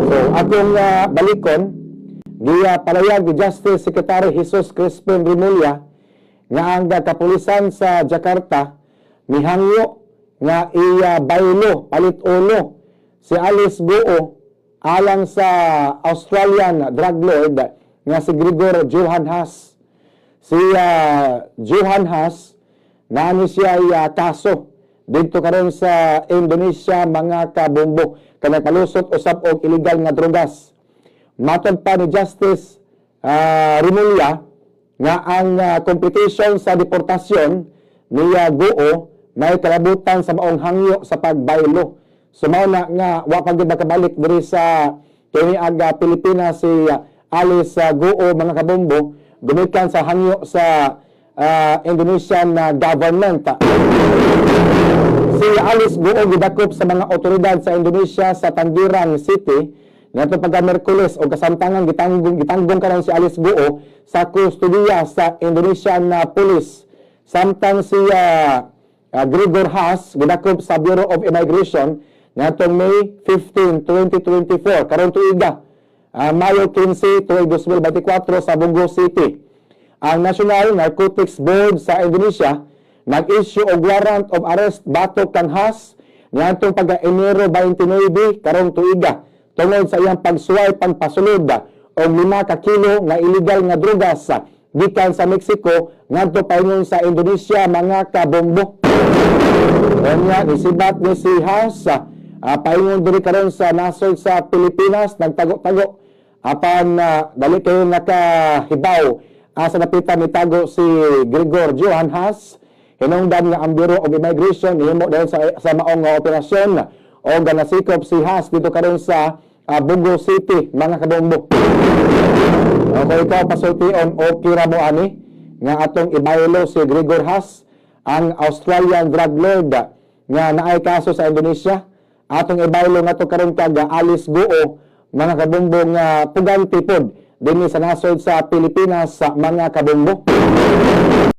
So akong balikon, giya palayag ni Justice Secretary Jesus Crispin Remulla nga ang kapulisan sa Jakarta mihangyo nga iya baylo palit ulo si Alice Guo alang sa Australian drug lord nga si Gregor Johan Haas. Si Johan Haas, naani siya kaso dito karon sa Indonesia, mga kabombo, kanang palusot usab og illegal nga drogas. Matod pa ni Justice Remulla nga ang complication sa deportasyon ni Guo may kalabutan sa maong hangyo sa pagbaylo. So mao na nga wa pa gyud makabalik diri sa kini aga Pilipinas si Alice Guo, mga kabombo, gumikan sa hangyo sa Indonesian government. Si Alice Guo gidakop sa mga otoridad sa Indonesia sa Tangerang City ngadto pagka Miyerkules o kasamtangan gitanggong gitanggong karon si Alice Guo sa kustodiya sa Indonesian Police. Samtang si Gregor Haas gidakop sa Bureau of Immigration ngadtong May 15, 2024, karon tuiga Mayo 15, 2024 sa Bogo City. Ang National Narcotics Board sa Indonesia nag-issue og warrant of arrest batok kang Haas niadtong pagka Enero 29 karong tuiga tungod sa iyang pagsuway pagpasulod og 5 ka kilo nga illegal nga drogas gikan sa Mexico ngadto paingon sa Indonesia, mga kabombo. Unya nisibat ni si Haas paingon diri karon sa nasod sa Pilipinas, nagtago-tago apan dali kayo nakahibaw asa napitan nitago si Gregor Johan Haas. Hinungdan nga ang Bureau of Immigration nihimo dayon sa maong nga operasyon o nasikop si Haas dito karon sa Bogo City, mga kabombo. Okay, ikaw pasultion, okay ra mo ani nga atong ibaylo si Gregor Haas, ang Australian drug lord nga naay kaso sa Indonesia? Atong ibaylo nga karon kag Alice Guo, mga kabombo, nga pugante pod dinhi sa nasod sa Pilipinas sa mga kabombo.